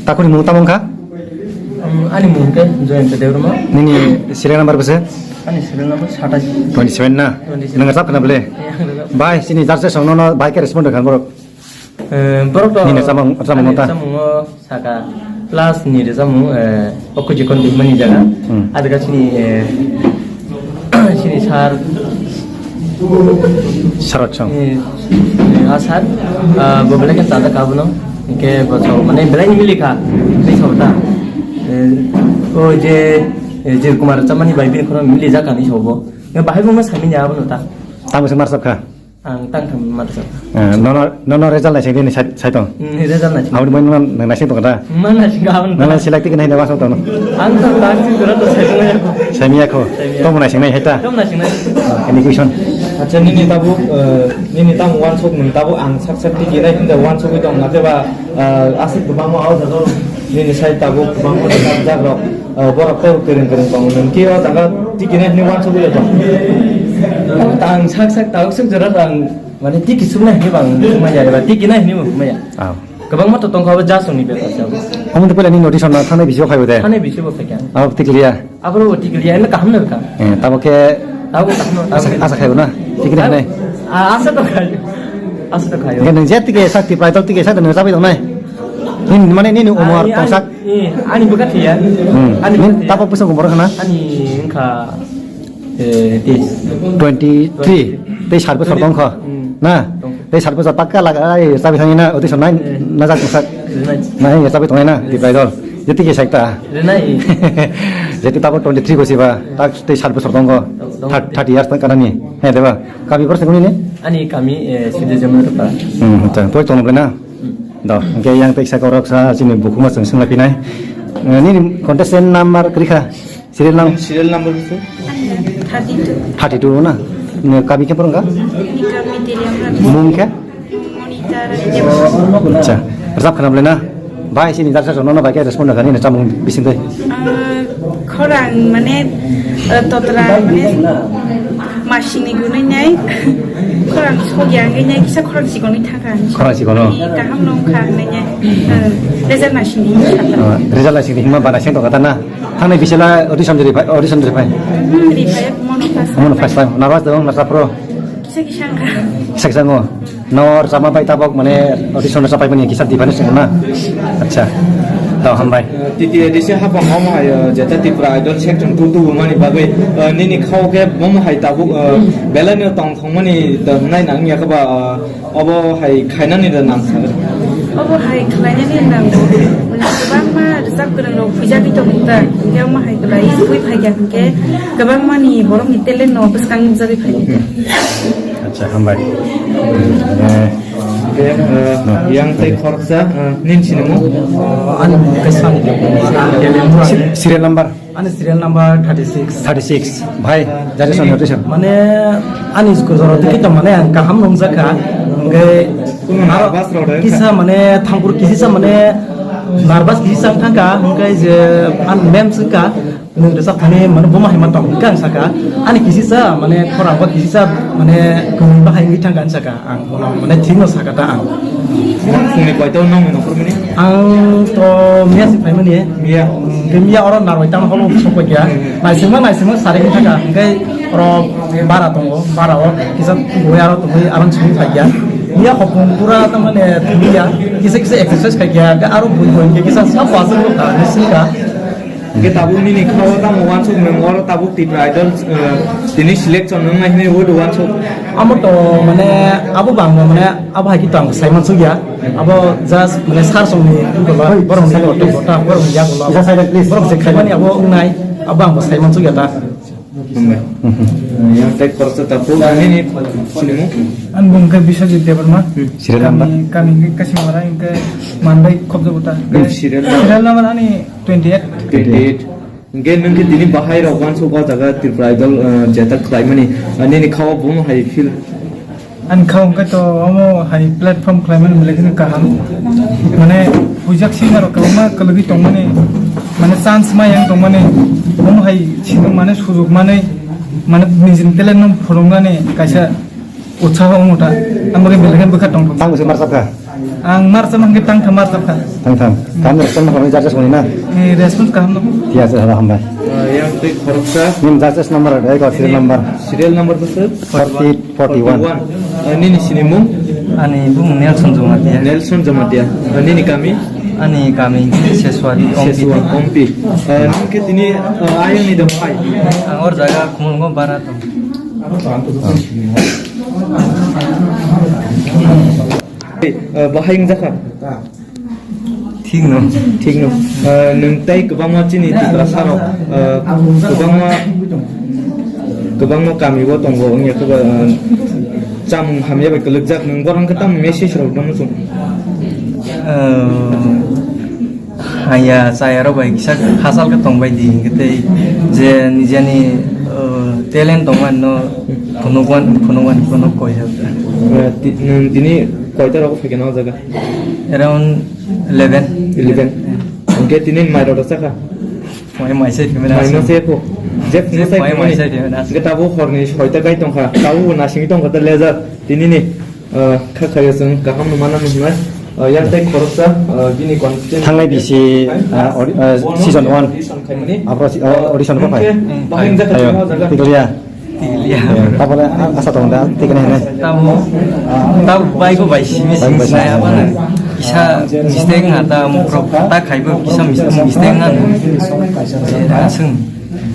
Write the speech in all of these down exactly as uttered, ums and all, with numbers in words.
Takuni mung tamo wngkha? Um, ani mung khe Jayanta Debbarma. Nini serial number bwse? Ani serial number satais. Twenty seven na? Twenty seven. Nwng rwchap khna bwle? Eh, ang rwchap. Bai, chini jar se song nono bai khe respond kha borok. Eh, borok to nini rwchapmung, rwchapmung ani ta? Rwchapmungo saka plus ni rwchapmung, eh, okko jikon dikmani jaga. Hmm. Adega chini, eh, Sini sar. Sarot song. Eh, eh, ah, sar. Ah, bo belai khe chajak abono. Hingke bo chao, mane belai ni mili kha. Tei chao ta. Eh, o je, eh, Jir Kumar chamani bai bini khoro mili jak kani chao bo. Bahai bo ma sami ni abono ta. Tamo se marsap kha. Ang tang tham ma rwchap. Eh, nono, nono result naising di ni sai, sai tong. Hmm, result naising. Aboni bai nono naising tong da? Ma naising ka aboni. Nono select tiki nai na wasong tong. Ang tang tang sing jora to sai tong ya ko. Sai miya ko. Sai miya. Tong naising nai hai ta? Tong naising nai. Any question? Acha nini tabu, eh, nini tang wansuk nung tabu ang sak sak tiki nai hinda wansuk tong na te ba, eh, asik ba mo au da do. Nini sai tabu ba mo da jak rok. Oh, borok tei kwrwng kwrwng tongo, nwng khe o jaga tiki nai hinwi wansugwi tong. Tang sak sak tabuk swk jora tang, mane tiki suk nai hinwi bang maya eba tiki nai hinwi maya. Ah. Kwbangma to tongkha obo jasongni bepar se obo. Omo tei puila ni notice na thanai bisio phaibo de. Thanai bisio bo phaikha. Ah, tikliya. Aboro bo tikliya, eno kaham no bwkha. Eh, tabo khe tabo kaham no, tabo asa, khe asa khaibo na? Tiki nai hinai. Ah, asa to khai. Asa to khai. Nge nang je tiki sak ti pai to tiki sak no sabai tongnai. Nini, mane nini umor tongsak? Ani, ani, eh, ani bwkha thwiya. Hmm. Ani bwkha thwiya. Tabo bwswk umor khna? Ani wngkha, eh, twenty three. Tei sat bosor tongkha. Hmm. Na? Tongkha. Tei sat bosor pakka lagai sabi thangina, oti sonai, eh, najak tongsak. Rinai. Nai sabi tongnai na, di bai dol. Jeti ke sakta. Rinai. Jeti tabo twenty three ko siba, tak tei sat bosor tongkha. Tong, tong. Thirty years tong kanani. He deba. Kami bor senguni ni? Ani kami, eh, Sidi Jamuna Rupa. Hmm, acha. Toi tong na? Da, hingke yang tei saka rok sa chini bukhuma chwng swngla phinai. Eh, nini contestant number kwrwi kha? Serial nang? Serial number bwswk? Thirty two. Thirty two na? Ni kami khe phwrwngkha? Ni kami Teliam Rani. Mung khe? Monita Rani Debbarma. Acha, rwchap khna bwle na? Bai, chini jar jar nono bai khe respond kha nini chamung bising tei. Ah, khorang mane, ah, totra mane, Masini gunui nai, khorang sogya wngwi nai, kisa khorang sikonwi thangkha. Khorang sikono? Ni kaham nong kha wngnai nai. Eh, result naisingni sakha. Ah, result naisingni hima ba naising tongkha ta na? Thangnai bisela audition ri phai, audition ri phai? Hmm, ri phai, mono first. Mono first time. Nervous dong, na pro? Kisa kisa wngkha. Kisa kisa ngo? Nor sama bai tabok mane audition sa pai mani kisa difference mo na. Acha. Tao hambai. T T A D C hapang omo hai, eh, jeta Tripura Idol section two tubumani bagwi, eh, nini khao khe bomo hai tabuk, eh, belai no tong thongmani da hnai nang ya khe ba, eh, obo hai khainani da nang sa. Obo hai khlainani nang. Kwbangma rwchap kwrwng rok phuijagwi tongo ta. Hwnkhe omo hai kwlai phui phai kha hwnkhe kwbangmani borokni talent no bwskang nukjagwi phai kha. Acha, hambai. Eh, eh, yang tei khoroksa, eh, nini sinimo? Ani mung khe Sani. Si-, serial number? Ani serial number thirty six. Thirty six. Bhai, jari song notice. Mane, ani jora dikhi to mane ang kaham nungjakha. Hwnkhe aro kisa mane thangkur kisa mane nervous kisa thangkha, hwnkhe je ang mem swngkha. Nwng rwchap thani mane bomo hai ma tong hwnkhe ang saka, ani kisisa mane khorang ba kisisa mane kwmwi bahai wngwi thangkha ang saka, ang bono mane thikno saka ta ang. Phungni koito nongni nokhormani? Ang to miya si phaimani. Miya? Hwnkhe miya oro narwai tamo holo sok paikha. Naisingma naisingma sari wngwi thangkha, hwnkhe oro bara tongo, bara o kisa tubui aro tubui aro chumui phaikha. Miya hopung pura tamani thwiya, kisa kisa exercise khaikha, hwnkhe aro bui bui hwnkhe kisa sabo aswk nukha, hinwi swngkha. Hingke tabuk nini khao tamo wansuk nwng oro tabuk Tripura Idol, eh, tini selection wng nai hinwi oro wansuk. Amo to mane abo bangma mane abo hai khe to ang sai mansuk ya. Abo just mane sar songni borok ni kotor kotor borok ni yagulo. Borok je khaimani abo wngnai abo ang sai mansuk ya ta. Yang tei khoroksa tabuk nini sinimung? Ang bung khe Biswajit Debbarma. Serial number? Kami, kami hingke Kasimara hingke manbai khobjago ta. Serial number? Serial number ani twenty eight. Twenty eight. Hingke nwng khe tini bahai rok wansuk o jaga Tripura Idol, eh, jeta khlaimani, eh, nini khao bomo hai feel? Ani khao hwnkhe to omo hai platform khlaimani belai kheno kaham. Mane pujak singer rok kwbangma kwlwgwi tongmani, mane chance ma yang tongmani, bomo hai sino mane sujuk manwi, mane nijini talent no phurungnani kaisa utsaho wngkha. Ang bagwi belai kheno bwkha tongthok. Tamo se marsapkha? Ang marsa mangke tang tham marsa kha. Tang tham. Kam response khamwi jar jas mani na? Eh, response kaham no. Iya, jar hambai. Yang tei khoroksa. Nim jar jas number, eh, ko serial number. Serial number to sir? Forty, forty-one. Forty-one. Eh, nini sinimung? Ani bung Nelson Jamatia. Nelson Jamatia. Eh, nini kami? Ani kami Seswari, Ompi. Seswari, Ompi. Eh, nini ke tini, eh, ayang ni dam hai? Ang or jaga Khumulwngo bara tong. Eh, eh, bahai wngjakha? Thik no. Thik no. Eh, nwng tei kwbangma chini Tiprasa rok, eh, kwbangma, kwbangma kami o tongo, wngya khe ba, eh, chamung hamya bai kwlwkjak, nwng borok khe tamo message rok no muchung? Eh, haya chaya rok bai kisa khasal khe tongbai di, hwnkhe tei je nijani, eh, talent tongmani no phunukwan, phunukwan, phunuk koi jak. Eh, ti-, nwng tini koita rogo phaikha o jaga? Around eleven. Eleven. Hwnkhe tini mai rok chakha? Mai, mai se phimani. Mai no se pho. Je phunuk sai phimani. Hwnkhe tabo horni soita kai tongkha. Tabo bo nasingwi tongkha ta lejar. Tini ni, ah, kha khayo chwng kaham no mana hwnwi. Ah, yang tei khoroksa, ah, bini constituency. Thangnai bisi, ah, ori-, ah, season one. Audition khaimani. Abro si-, ah, audition ko phai. Hwnkhe bahai wngjakha. Ayo, chwng o jaga. Tikliya. Tabole asa tong da, tikna hene. Tamo, tamo bai ko bai simi simi saya apa na? Kisa mistake nga ta mukro ta khaibo kisa mis-, mistake nga. Asung.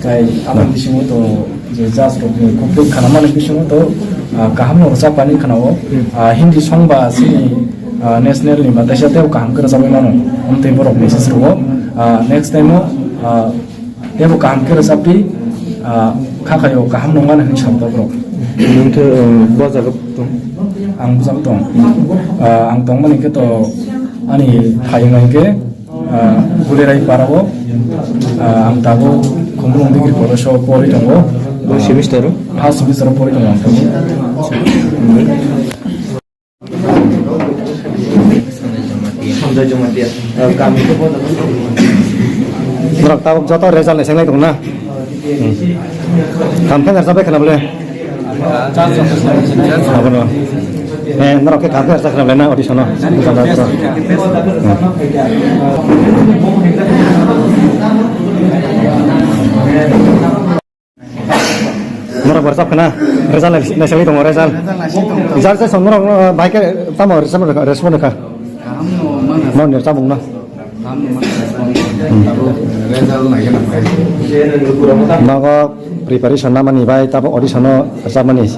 Kai apa bisingo to je jas rok ni complete khana mani bisingo to, ah, kaham no rwchap pani khana o, ah, Hindi song ba sini, ah, national ni ba taisa tei kaham khe rwchapwi mano. Amtwi borok message rwo, ah, next time o, ah, Teibo kaham khe rwchapdi, ah, kha khaio kaham nongmani hwnwi sabotok rok. Nwng khe, eh, bo jaga tong? Ang bwskango tong. Ah, ang tongmani khe to ani phaiyung hai khe, ah, Gulirai parao, ah, ang tabuk Khumulwng Degree College o pori tongo. Bo semester o? First semester o pori tongo ang tabuk. Sanjay Jamatia. Eh, kami ko bodo. Norok tabuk joto result ni senglai tong na? Hmm. Kam khe ngarsa bai khana bole? Abono. Eh, norok khe kam khe ngarsa khana bole na audition o? Hmm. Norok bersa khna, result nai-, naisingwi tongo, result. Result naisingwi tongo. Result se song norok, uh, bai khe tamo result rwkha, respond rwkha? Kaham no mano. Mo nir chamung no. Kaham no mano respond. Hmm. Abo result nai gana bai. Nogo preparation namani bai tabo audition no rwchapmani.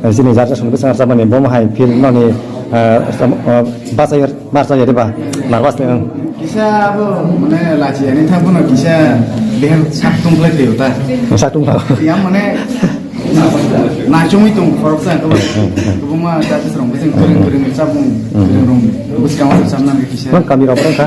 Eh, chini jar song bwsang rwchapmani, bomo hai feel noni, uh, sam-, uh, bachai. Mar sa yari ba, nervous ni ang. Kisa abo mane lachi ani thang bono kisa behel sak tung khlai thio ta. Sak tung khlai. Ya mane na chumi tung khorok sa ko. Ko ma ta srong bising kering kering sa bung kering rong. Bus ka ma sa na kisa. Nang kami rok rong ka?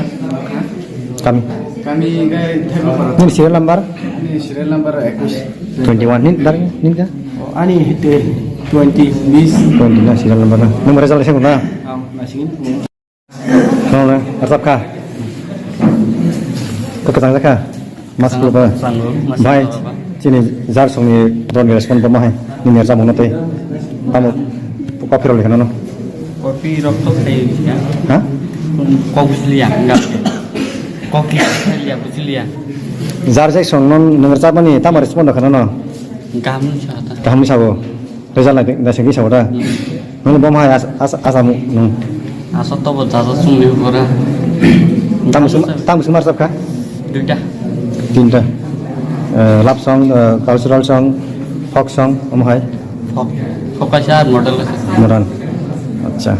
Kami. Kami gai thang para. Ni serial number? Ni serial number ekush. Twenty one ni dar ni ka? Ani hite twenty bis. Twenty na serial number na. Number result sa na. Am na singin. Nong le, rwchap kha. Kok kwchang jakha? Mas kwchang, kwchang, mas bai, kwchang. Chini jar songni dol ni respond bo ma hai. Nini rwchap mano tei. Tamo, kopi rok lekha nono. Kopi rok to khai ya. Ha? Kok bisliya, enggak. Kopi bisliya, bisliya. Jar jai song non nung rwchap mani tamo respond kha nono. Gam sa ta. Gam sa bo. Result nai, nai sengwi sao da? Hmm. Nung bo ma hai as-, as-, asa mu nung. Asa to bo jaja sung ni pora. Tamo sung, tamo sung mar sap kha? Duita. Tinta. Eh, love song, eh, cultural song, folk song, omo hai? Folk, folk kaisa, modern kaisa. Modern. Acha.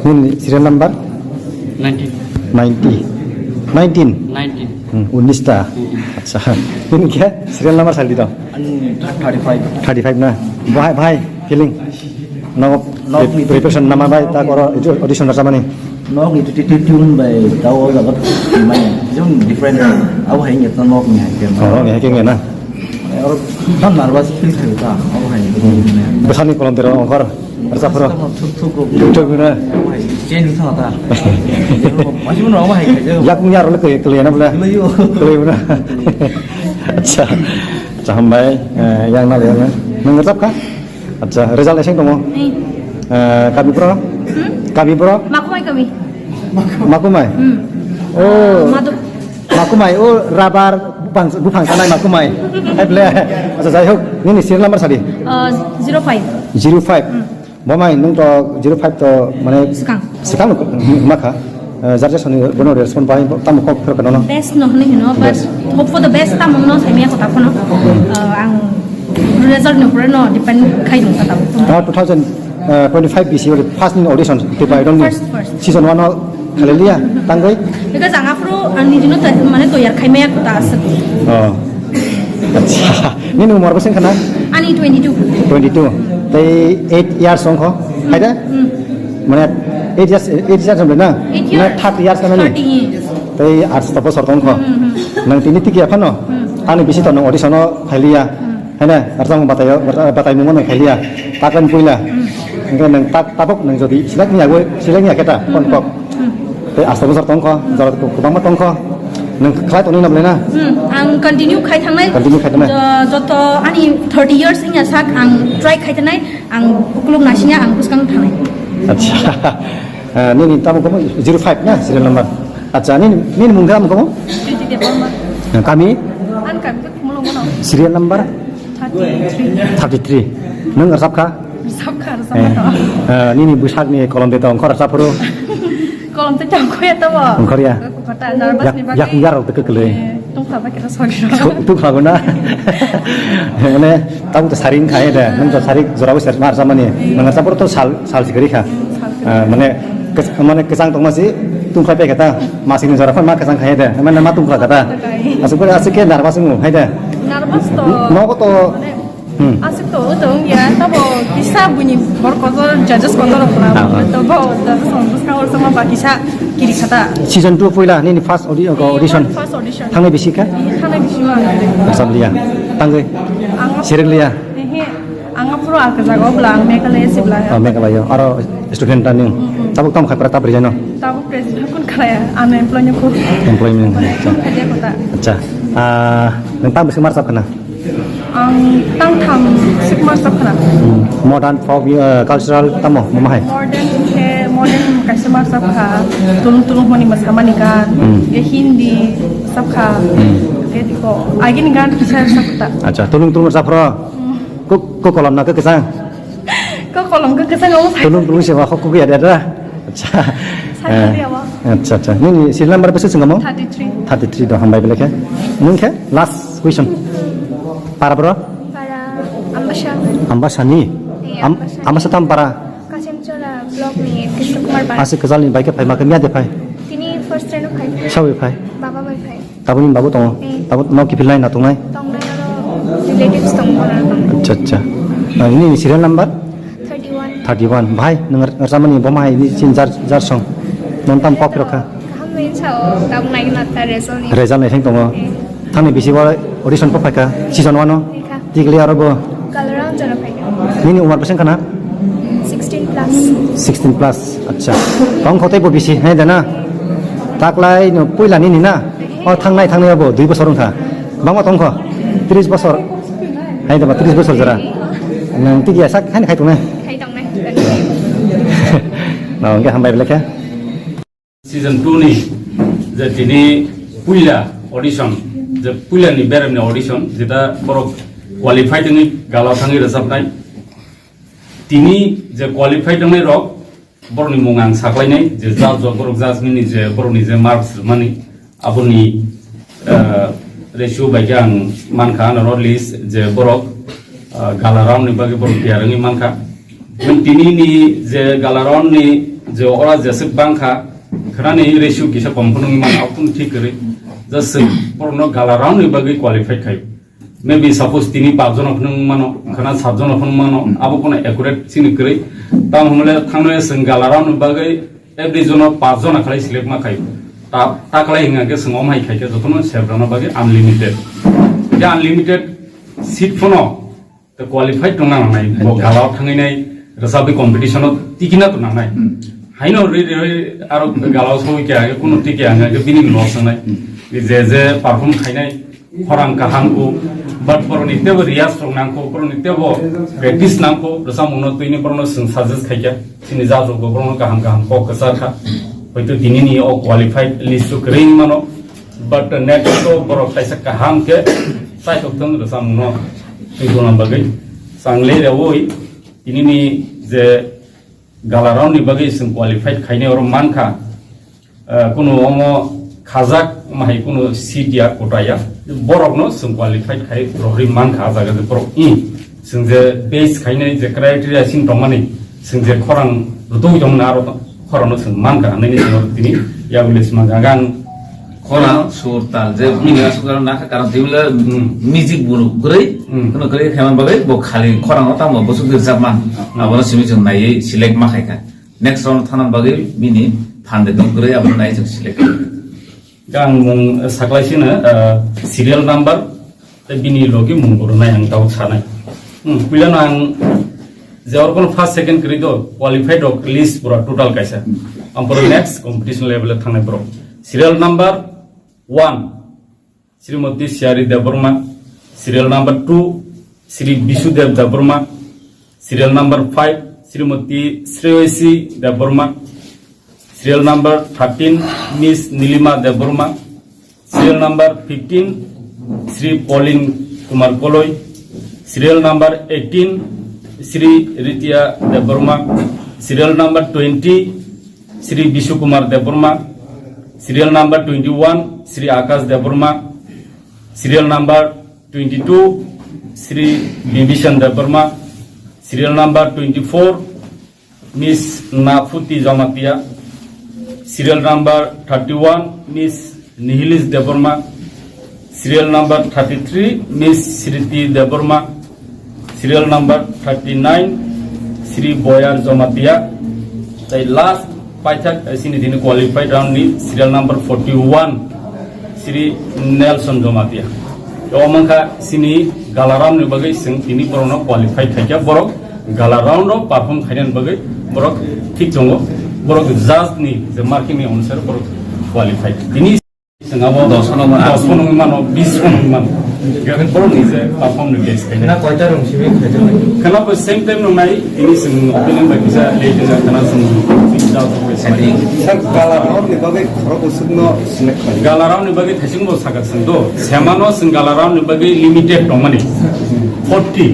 Nini serial number? Nineteen. Ninety. Nineteen? Nineteen. Hmm, unis ta. Hmm. Acha. Nini khe serial number sal di to? Ani thirty five. Thirty five na? Bahai, bahai, feeling? Nok, nok pre-, ni preparation nama bai ta koro, itu audition rasa mani? Nok ni tu, tu, tu, tune bai tao jaga mane, jun different. Abo hai nge ta nok ni hai ke. Oh, nok ni hai ke nge na? Oro ta nervous feel thai ta, abo hai. Besani kolom tero ongkor, rasa pro. Thuk, thuk, thuk. Thuk, thuk na? Abo hai, change tha ta. Masih pun abo hai ke. Yak ni aro le ke, ke na bla. Kelayo. Kelayo na? Acha. Acha, hambai, eh, yang na le na. Nung rwchap kha? Acha, result eseng tongo? Ni. Eh, kami pro? Hmm? Kami pro? Makhumai kami. Makumai? Hmm. Oh. Madhu- Makumai, oh, rabar buphang, buphang sanai Makumai. Hai ble. Acha, jai hok, nini serial number sadi? Uh, zero five. Zero five. Hmm. Bomai, nung to zero five to, mane, Swkang. Swkang no, makha. Uh, jar jar sani bono respond bai, tamo kok phero kano no? Best no hwnwi hino, but Best. Hope for the best, tamo no saimia kota kono. Uh, ang result no pura no depend khai dong kata. Ah, two thousand twenty-five B C first in audition, Tripura Idol ni First, first. Season one o khaliliya, tangwi? Because ang afro, ang nijino to, mane toyar khai maya kota aswk. Oh. Acha. Nini umor bwswng khana? Ani twenty-two. Twenty-two. Tei eight years wngkho. Hai da? Hmm. Mane eight years, eight years wngkho na? Eight years. Na thirty years kana ni? Thirty. Tei arsta bosor wngkho. Hmm, hmm, hmm. Nang tini tiki aphano? Hmm. Ani bisi to nang audition o khailiya. Hmm. Hai na? Arsa mo batayo, batai mo nang khailiya. Takon puila. Hmm. Engke nang tak tabok nang jodi select ni agoi, select ni aketa, kon kok. Hmm. Tei asta bosor tongkho, jora kwbangma tongkho. Nwng khlai tongwi na belai na? Hmm, ang continue khai thangnai. Continue khai thangnai. Jo-, joto ani thirty years wngya sak ang try khai thangnai, ang ukuluk nasingya ang bwskang thangnai. Acha. Eh, nini tamo komo zero five na serial number. Acha, nini, nini mung tamo komo? Kriti Debbarma. Eh, kami? An kami ke Khumulwng no. Serial number? Thirty-three. Thirty-three. Nwng rwchap kha? Rwchap kha, rwchap Eh, kha to. Eh, nini bwsakni kolom de to ongkhor rwchap phuru? Kolom tei tongkho ya tamo. Ongkhor ya? Kota nervous Yak-, ni bagwi. Yak yarok tei kwklwi. Eh, tungkha ba kira sogiro. Tu-, tukhlago na? Mane, tabuk to saring kha de, nwng to sarik jora bo ser mar samani. Nwng rwchap phuru to sal, sal sikari kha. Hmm, sal sikari. Eh, mane, kes-, mane kwchang tongma si, tungkhlai pai kha ta. Masini jora phano ma kwchang kha de, mane ma tungkha kha ta. Asuk kore asuk ke nervous wngo, hai de. Nervous to. Nogo to. Mane, Hmm. Aswk to, o to wngya, tabo kisa buini borok kotor judges kotor rok na, Ah, ah. To bo judges rok bwskango sama ba kisa kiri khata. Season two puila nini first audi-, audition. First audition. Thangnai bisi kha? Thangnai bisi ma. Rwchap liya. Tangwi. Ang Serek liya. Ehe, ang phuru ang kwjago bla, ang Meghalaya sibla. Oh, Meghalaya. Aro student ta ning. Mm, mm. Tabuk tam khai pra ta brijano. Tabuk present hakun khalaya, unemployment ko. Employment. Unemployment khalaya kota. Acha. Ah, nang tam bisi mar sap khana? Ang tang tham sik mar sap khana. Hmm. Modern, folk, uh, cultural tamo, mama hai? Modern khe, modern kaisa mar sap kha, tulung tulung hwnwi mwsamani gan, Hmm. khe Hindi sap kha, Hmm. khe diko, agini gan kisa sap ta. Acha, tulung tulung sap phro? Hmm. Ko, ko kolom na ko kisang? Ko kolom ko kisang abo sai. Tulung tulung se ba ko ko ya da. Acha. Sai Eh, ko ya ba. Acha, acha. Nini serial number bese singamo? Thirty-three. Thirty-three do hambai belai khe. Nung khe last question. Para bro? Para Ambasa. Ambasa ni? Iya, Am-, Ambasa. Ambasa tam para? Kasimchora block ni Krishna Kumar Bara. Ase kajal ni bai khe phai ma khe miya de phai? Tini first train o phai. Sawi phai? Baba bai phai. Tabuni babu tongo? Eh. Tabuk no kipilnai na tongnai? Tongnai aro relatives tong bono tong. Acha, acha. Ah, ini serial number? Thirty-one. Thirty-one. Bhai, nung rwchapmani bo ma hai ni sin jar, jar song. Non tam kok rokha. Kaham nai sao, tam nai na ta result ni. Result nai sing tongo. Eh. Thani bisi bo audition po phaika, season one o. Phaika. Tikli aro bo. Kalaram jora phaika. Nini umar beseng kana? Sixteen plus. Sixteen plus. Acha. Tong khotai bo bisi, hai dana. Taklai no puila nini na. O thangnai thangnai abo dui bosor wngkha. Bangma tongkho? Tris bosor. Hai daba tris bosor jora. Nang tigi asak hai khai tongnai. Khai tongnai. No, hwnkhe hambai belai khe. Season two ni je tini puila audition, je puila ni beremni audition, jeta borok qualified wngwi gala thangwi rwchapnai. Tini je qualified wngnai rok, borokni mung ang saklainai, je judge rok, borok judge mani je borokni je marks rwmani, aboni, ah, ratio bai khe ang mankha, ano list je borok, ah, gala round ni bagwi borok tiyar wngwi mankha. Tini ni je gala round ni je ora jeswk bangkha, khwnani ratio kisa kom phano wngwi mano, aboni thik kwrwi. Just borokno gala round ni bagwi qualified khaio. Maybe suppose tini pach jono phano wng mano, khana sat jono phano wng mano, abo kono accurate chini kwrwi. Tamo hwnle thangnai chwng gala round ni bagwi every jono pach jona khalai select ma khaio. Ta, ta khlai hwnga khe chwng omhai khai khe jotono select rwna bagwi unlimited. Khe unlimited seat phano te qualified tongna nangnai, bo Acha. Gala-o thangwi nai, rwchapwi competition-o tikina to nangnai. Hmm. Haino ri, ri, ri, aro gala-o soi khe age, kuno tiki age, bini loss wngnai. Hmm. Je, je perform khainai, khorang kaham kho, but borokni teibo riyaz rok nang kho, borokni teibo practice nang kho, rwchapmungno twini borokno chwng suggest khai kha, chini judge rokbo borokno kaham kaham kok kwchar kha. Hoito tinini o qualified list o kwrwi mano, but next o borok kaisa kaham khe chaitok thung rwchapmungno twi tongna bagwi. Chwng le reui tinini je gala round ni bagwi chwng qualified khainai oro mankha, eh, kunu omo khajak mahai kunu seat ya kota ya, borokno chwng qualified khai rohorwi mankha, ah jaga de borok i chwng je base khainai je criteria sing tongmani chwng je khorang rwtwi tongmani aro khorangno chwng mankha hwnwi chwng tini yagulis mankha ang. Khorang, sur, tal, je bini aswk jora nakha, karon twi bole music bo kwrwi, hmm, kono kwrwi khaima bagwi bo khali khorang o tamo bwswk rijak man. Hmm. Abono simi chwng naiwi select ma khaikha. Next round thana bagwi bini phan de dong kwrwi abono nai chwng select khaikha. Ang mung saklai sino, uh, serial number tei bini logi mung bo rwnai ang tau sanai. Hmm, puilano ang je oro kono first, second kwrwi do, qualified rok list pura total kaisa. Ang pura next competition level e thangnai borok. Serial number one, Srimati Siyari Debbarma. Serial number two, Sri Bisudev Debbarma. Serial number five, Srimati Shreyasi Debbarma. Serial number thirteen, Miss Nilima Debbarma. Serial number fifteen, Sri Pauline Kumar Koloi. Serial number eighteen, Sri Ritia Debbarma. Serial number twenty, Sri Bishu Kumar Debbarma. Serial number twenty-one, Sri Akash Debbarma. Serial number twenty-two, Sri Bibishan Debbarma. Serial number twenty-four, Miss Nafuti Jamatia. Serial number thirty-one, Miss Nihilis Debbarma. Serial number thirty-three, Miss Sriti Debbarma. Serial number thirty-nine, Sri Boyar Jamatia. Tei last paithak, eh, sini dini qualified round ni serial number forty-one, Sri Nelson Jamatia. To omangkha sini gala round ni bagwi sing tini borokno qualified khaikha borok gala round o perform khainani bagwi borok thik tongo. Borok judge ni je marking ni onusare borok qualified. Tini Sengabo dos phano mano, dos phano wngwi mano, bis phano wngwi mano. Khe borokni je perform ni base khe. Na koita rung simi khaijak nai? Kheno bo same time nung nai, tini sing opening bai kisa late wngkha kheno sing sing jao sing bai sing. Sir, gala round ni bagwi khorok usuk no select khlai. Gala round ni bagwi thaising bo sakha sing do. Semano sing gala round ni bagwi limited tongmani. Forty.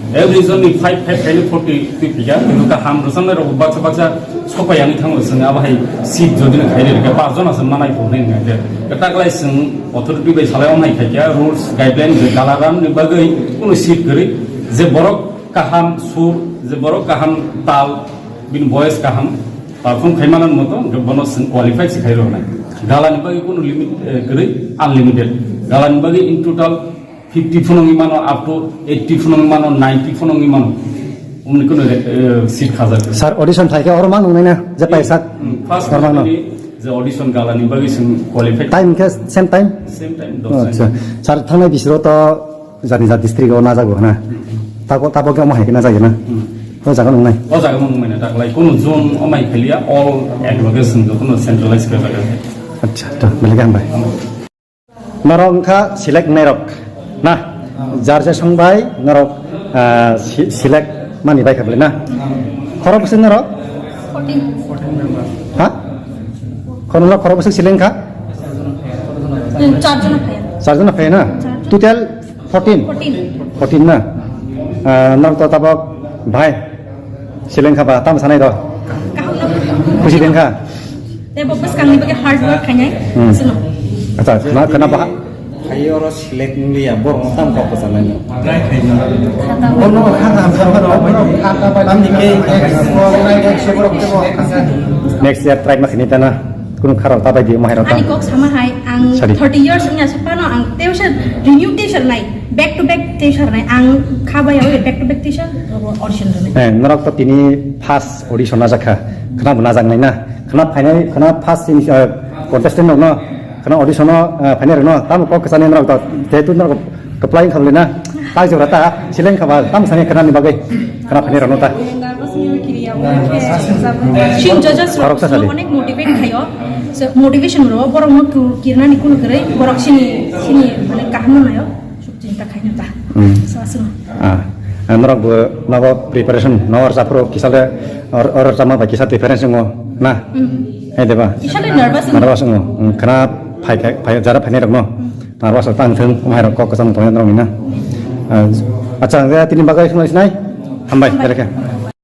Every zone ni five, five, five, forty twi phikha. Kintu kaham rwchapnai rok baksa baksa Sopai yang thango sing abo hai seat jodi na khaile rikha par jona se manai phone ngai je. Taklai sing authority bai salai ong hai khaikha rules guideline je gala round ni bagwi kunu seat kwrwi je borok kaham sur je borok kaham tal bin voice kaham perform khai manan moto je bono sing qualify se khai rok nai. Gala ni bagwi kunu limit, eh, kwrwi unlimited. Gala ni bagwi in total fifty phano wngwi mano, up to eighty phano wngwi mano, ninety phano wngwi mano. Umni kuno, eh, seat khajak. Sir, audition thaikhe oro mang nungnai na, je paisa. Hmm, first Oro mang no. Ni je audition gala ni bagwi sing qualified. Time khe same time? Same time, Oh, dos acha. Sir, thangnai bisiro to jani jat district o najago na. Tako, tabo khe omo hai khe najagyo na. Hmm. O jaga nungnai. O jaga nungnai na taklai. Kono zone omai khaliya, all advocates sing jotono centralized khe jaga. Acha, to, belai hambai. Norok wngkha select nairok na, jar je song bai norok, ah, si-, select mani bai kha bole na. Khorok bwswk norok? Fourteen. Ha? Khorok, norok khorok bwswk select kha? Hmm, char jona phaiya. Char jona phaiya na? Char jona. Total fourteen? Fourteen. Fourteen na? Ah, norok to tabok bhai. Seleng kha ba, tamo sanai do? Kaham no. Khusi deng kha? Tei bo bwskang ni bagwi hard work khainai. Hmm. Sino. Acha, khna, khna ba? Hai oro select wngya, borok no tam kok kwchanai no. Khata. Bono khata, bono khata, tamni ke next year try ma khini tana. Kunu khara ta bai di, mahai rok ta. Ani kok sama hai, ang Sadi. Thirty years wngya se phano ang teisa renew teisa nai, back to back teisa nai, ang kha bai ya back to back teisa audition rwnai. Eh, norok to tini first audition na jakha, khna bo na jaknai na, khna phainai, khna first in, eh, contestant no, khna audition no, eh, phainai rok no, tamo kok kwchani norok to, jehetu norok Kwplai wngkha bwle na? Tak jora ta, seleng kha ba, tamo sani khna ni bagwi. Khna phani rano ta. Shin judges Khorok ta sadi. Onek motivate khayo. So, motivation ro, borok no tu kirna ni kunu kwrwi, borok sini, sini, mane, kaham no nayo. Suk chinta khaino ta. Hmm. So, aswk. Ah, norok bo nogo preparation, nor japro kisa le, or, or jama ba kisa difference ngo. Na? Hai deba? Isali nervous wng. Nervous wng. Khna phai, phai, jara phainai rokno. Nervous tang thung, umhai rok kok kwchang tongya rok na. Acha, ang tini bagwi khna sinai. Hambai, hambai.